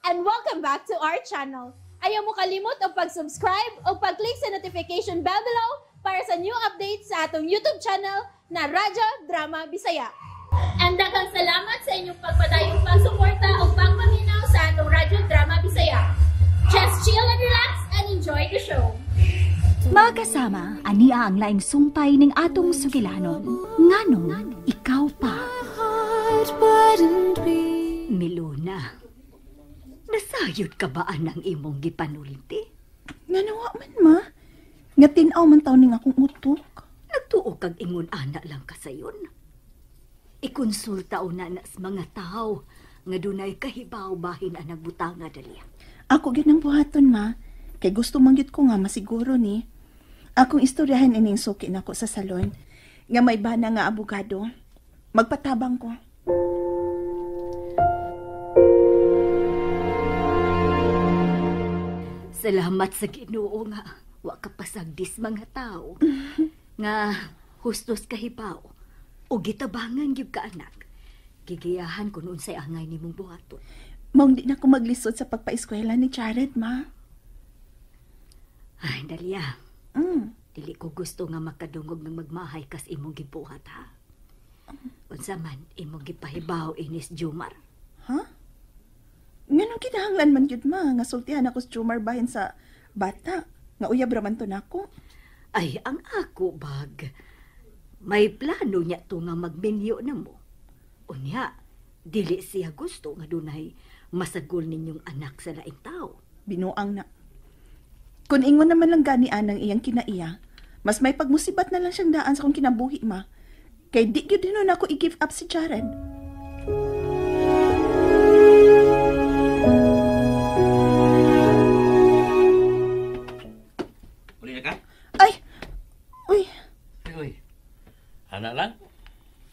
And welcome back to our channel. Ayaw mo kalimot og pag-subscribe o pag-click sa notification bell below para sa new updates sa atong YouTube channel na Radyo Drama Bisaya. And daghang salamat sa inyong pagpadayong pagsuporta o pagpaminaw sa atong Radyo Drama Bisaya. Just chill and relax and enjoy the show. Mga kasama, ania ang laing sumpay ning atong sugilanon. Nganong ikaw pa. Milona, nasayod ka ba anang imong gipanulti? Nga nawa man, ma. Nga tin-aw man taon ning akong utok. Nagtuo kag ingon ana lang ka sayon. Ikonsulta o na sa mga tao nga dunay kahibaw bahin ang nagbutanga dali. Ako gyud ang buhaton, ma. Kay gusto man gyud ko nga masiguro ni. Akong istoryahan ining suki nako sa salon nga may bana nga abogado. Magpatabang ko. Salamat sa Ginoo nga wa ka pasagdis mga tao nga hustos kahibaw o gitabangan gyud ka anak. Gigiyahan kun unsay angay nimong buhaton. Maong di na ko maglisod sa pagpaeskwela ni Jared, ma. Ay, Dalia. Dili ko gusto nga makadungog ng magmahay kas imong gibuhat, ha? Unsa man imong gipahibaw inis Jumar? Ha? Nganong kinahanglan man gyud, ma, nga sultihan ako sa Jumar bahin sa bata nga uyab ra man to nako? Ay, ang ako bag. May plano niya to nga magminyo na mo. Unya, dili siya gusto nga dunay masagol ninyong anak sa laing tao. Binuang na. Kung ingon naman lang gani anang iyang kinaiya, mas may pagmusibat na lang siyang daan sa kong kinabuhi, ma. Kay di gyud hinuon ako i-give up si Jared. Uli na ka? Ay! Uy! Ay, uy. Ana lang.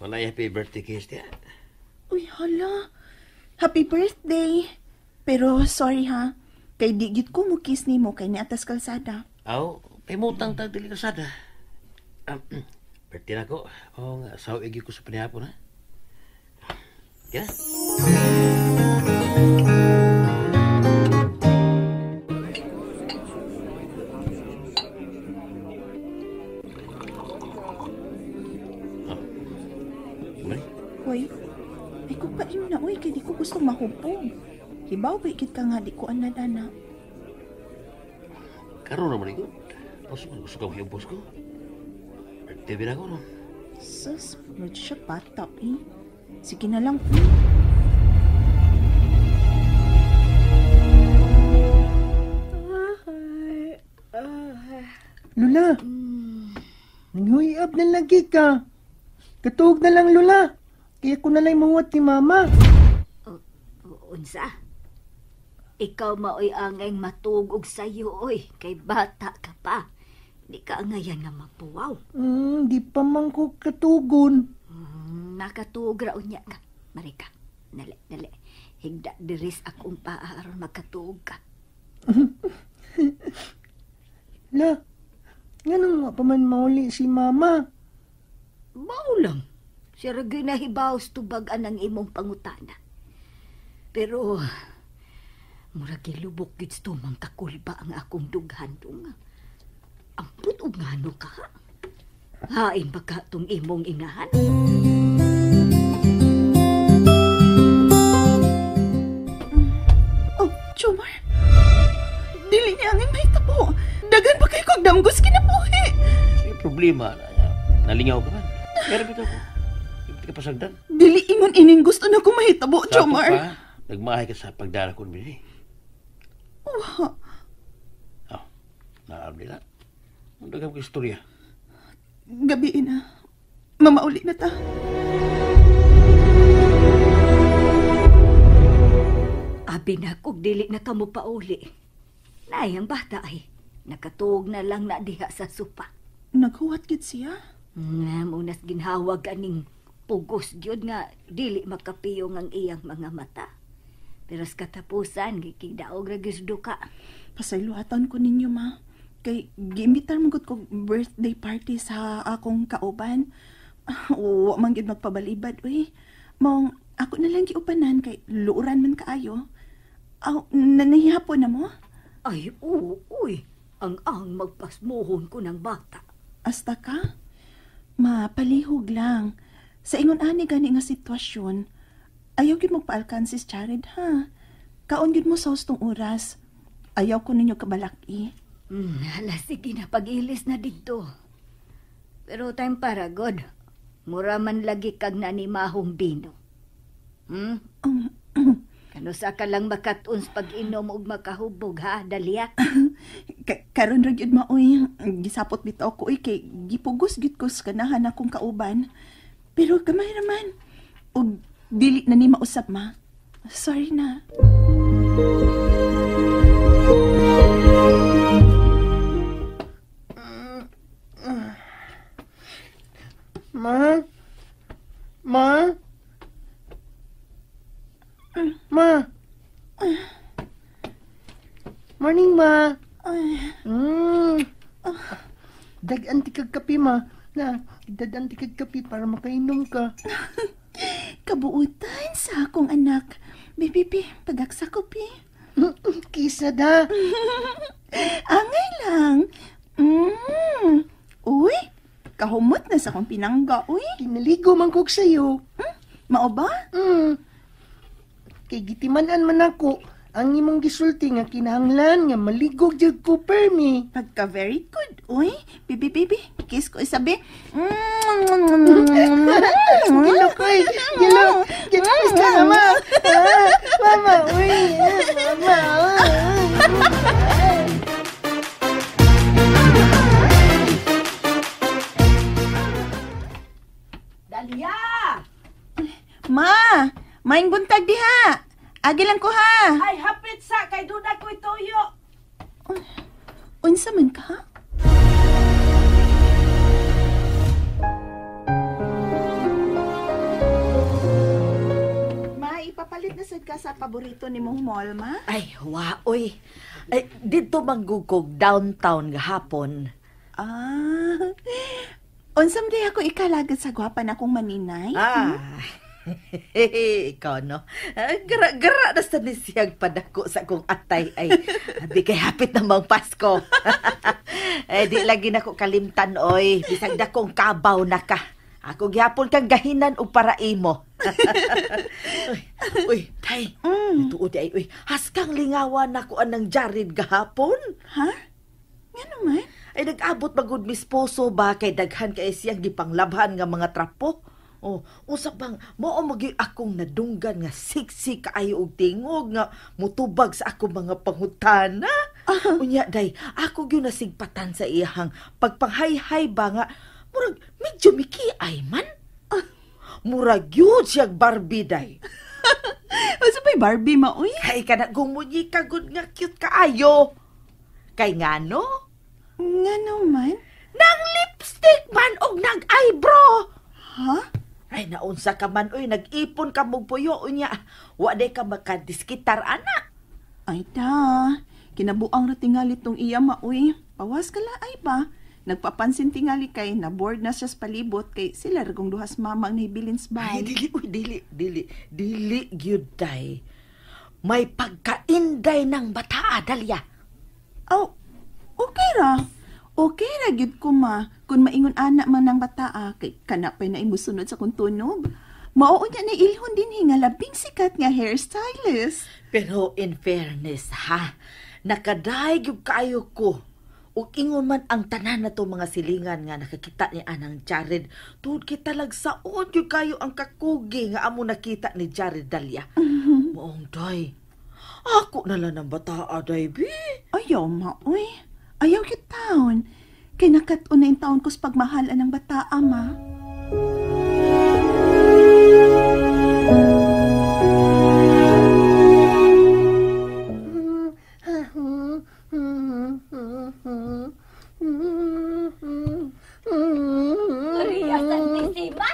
Wala happy birthday kiss niya. Uy, hala. Happy birthday. Pero sorry ha. Kay di gyud ko mo kiss nimo kay niatas kalsada. Aw, pimutang tag dili kalsada. Birthday na ko. O nga, saw igi ko sa panihapon ha. Kaya? Oh. Mali? Hoy, ay ko paim na, uy, kay di ko gusto mahubog. Hibaw ba ikit ka nga, di ko anad-ana. Karoon naman ikot. Gusto ko, gusto ka mahubos ko. Birthday na ko, no? Sus, medyo siya bata, eh. Sige na lang. Lula, nanguyab na lagi ka. Katuog na lang, Lula. Kaya ko na lang mahuwat ni Mama. Unsa? Ikaw maoy angay matuog og sayo, oy. Kay bata ka pa. Di ka angayan nga mapuwaw. Di pa man ko katugon. Nakatuog ra unya ka. Marika, dali, dali. Higda diris akong paa aron magkatuog ka. La, nganong wa pa man mauli si Mama? Mao lang. Siya ra gyud nahibaw sa tubag anang imong pangutana. Pero murag gilubok gyud sa tumang kakulba ang akong dughan dong. Ampot og ngano ka? Hain ba ka tong imong inahan? Oh, Jomar. Dili niya ang mahitabo. Dagan pa kayo kog damgos kinabuhi. May problema. Nalingaw ka man. Pero bitaw ko. Hindi ka pasagdan. Dili ingon ining gusto na ko mahitabo, Sa Jomar. Pa, nagmahay ka sa pagdara ko ni. Wa. Oh, naaram nila. Ang daghang ko istorya. Gabi na. Mamauli na ta. Abi na kog dili na kamo pauli. Nay, ang bata ay nakatuog na lang na diha sa sopa. Naghuwat gid siya? Nga, munas ginhawag aning pugos gyud nga dili makapiyong ang iyang mga mata. Pero sa katapusan, gikidaog ra gyud duka. Pasayloatan ko ninyo, ma. Kay giimbitar man gud kog birthday party sa akong kauban. Wa man gyud magpabalibad, uy. Maong ako na lang giubanan kay luoran man kaayo. Aw, nanihapon na mo? Ay, oo, uy. Ang magpasmuhon ko ng bata. Asta ka? Ma, palihog lang. Sa ingon ani gani nga sitwasyon, ayaw gyud mo paalkansis, Jared, ha? Kaon gyud mo sa hustong oras. Ayaw ko ninyo kabalaki. Hala, sige na, pag-ilis na dito. Pero time para, God. Mura man lagi kag nanimahong bino. Kanusa ka lang makatuns pag-inom og makahubog, ha, Dalia? Karon ra gyud maoy, gisapot bitaw ko oy kay gipugos gyud ko sa kanahan akong kauban. Pero gamay ra man. Og dili na ni mausap, ma. Sorry na. Ma? Ma? Ma? Morning, ma. Dag-an ti kag kape, ma. Na, dag-an ti kag kape para makainom ka. Kabuutan sa akong anak. Bibi, pagaksa ko, pi. Kisa da. Angay lang. Uy, kahumot na sa akong pinangga, uy. Kinaligo man kog sayo. Mao ba? Kay gitiman-an man ako ang imong gisulti nga kinahanglan nga maligog jud ko permi. Pagka very good, uy. Bibi, bibi, kiss ko isabi. Gilok, uy. Gilok. Kiss na, mama. Mama, uy. Mama, uy. Dalia! Ma, maing buntag diha. Agi lang ko ha. Ay, hapit sa kay duna ko'y tuyo. Unsa man ka? Ma, ipapalit na sad ka sa paborito ni mong mall, ma? Ay, waoy. Ay, dito manggugog downtown gahapon. Ah. Unsa man diha ko ikalagad sa gwapa na akong maninay? Ah. Ikaw, no? Gara-gara na sa nisiyang padako sa akong atay. Ay, di kay hapit namang Pasko. Eh, di lagi na ko kalimtan, oy. Bisag dakong kabaw na ka. Ako gihapon kang gahinan o para imo. Uy, uy, tay. Tuod ay, uy. Haskang lingawan na ko anang Jared gahapon. Ha? Nga naman? Ay, nag-abot magud misposo ba kay daghan kay siyang gipanglabhan nga mga trapo. Oh, usa bang mao magi akong nadunggan nga siksi kaayo og tingog nga mutubag sa akong mga pangutana. Unya day, ako gyud nasigpatan sa iyahang pagpanghayhay ba nga murag medyo mikiay man. Murag gyud siyag Barbie day. Unsa pa'y Barbie maoy? Hay kana gumunyi ka gud nga cute kaayo. Kay ngano? Ngano man? Nang lipstick man og nag eyebrow. Ha? Ay, naunsa ka man, uy, nag-ipon ka mong puyo, unya. Wa day ka makadiskitar, anak. Ay, ta. Kinabuang ra tingali tong iya, maoy. Pawas ka laay ba? Nagpapansin tingali kay na-board na siya sa palibot kay sila ragong duhas mama ang nahibilin sa Ay, bahay. dili, uy, dili, dili, dili, gyud day. May pagkainday ng bataa, Dalia. Oh, okay ra. Okay ra gyud ko, ma. Kung maingon ana man ng bataa, kay kana pa'y naimusunod sa kong tunog. Mao unya na ilhon din nga labing sikat nga hairstylist. Pero in fairness, ha, nakaday gyud kaayo ko. Ug ingon man ang tanan na to mga silingan nga nakakita ni anang Jared, tuod kita lagsaon gyud kayo ang kakugi nga amo nakita ni Jared, Dalia. Maong day, ako na lang ng bataa, day, bi. Ayaw, ma, uy. Ayaw gyud taon. Kay nakat-on na yung taon ko sa pagmahal anang bataa, ma. Maria Santissima!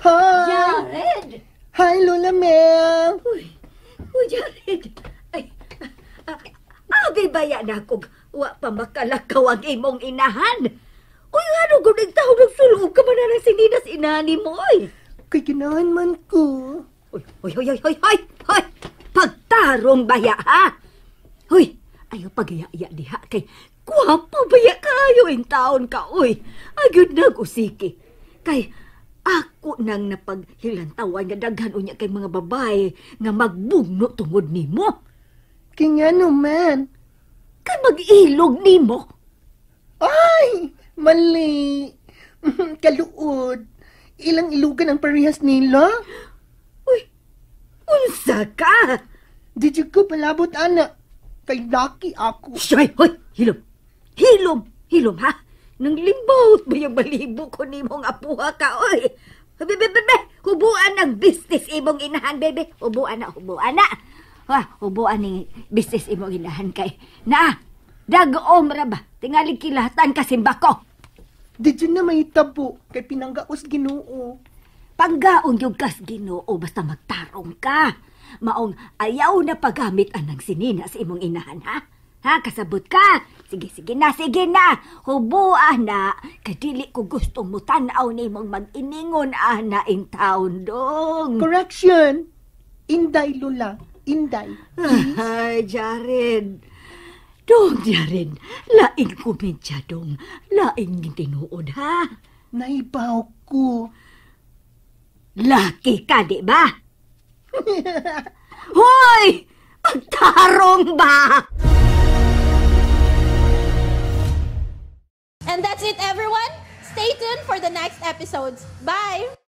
Hi! Jared! Hi, Lola Mel! Uy, uy, Jared! Ay, abi baya na akong wa pa makalakaw ang imong inahan. Uy, ano kung nagtawag ng sulog ka man na ng sininas inahan ni mo, oy. Kay ganahan man ko. Uy, uy, uy, uy, uy, uy, uy! Magtarong baya, ha? Huy, ayaw pagaya-iya diha kay gwapo baya kayo in taon ka, uy. Ayun nag-usiki. Kay ako nang napaghilantawan nga daghan unya kay mga babae nga magbugno tungod nimo. Kay ngano man? Kay mag-ilog nimo. Ay, mali. Kaluod. Ilang ilugan ang parehas nila? Uy, unsa ka? Di jud ko palabot, ana. Kay laki ako. Siyay, hoy, hilom. Hilom, hilom, ha? Nang limbot ba yung balibo ko nimong apuha ka, oy? Bebe, bebe, hubuan ang business imong inahan, bebe. Hubuan na, hubuan na. Ha, hubuan ni business imong inahan kay. Na, dag-om ra ba? Tingali kilatan ka simbako. Di jud na mahitabo kay pinanggaos Ginoo. Panggaon yung kas Ginoo basta magtarong ka. Maong ayaw na paggamit anang sinina sa imong inahan, ha? Ha, kasabot ka? Sige, sige na, sige na. Hubuan na. Kadili ko gustong mutanaw nimong mag-iningon ana in town dong. Correction. Inday, Lola. Inday. Ay, Jared. Dong, Jared. Laing komedya, dong. Laing tinuod, ha? Naibaw ko. Laki ka, di ba? Hoy! Pagtarong ba? And that's it, everyone. Stay tuned for the next episodes. Bye!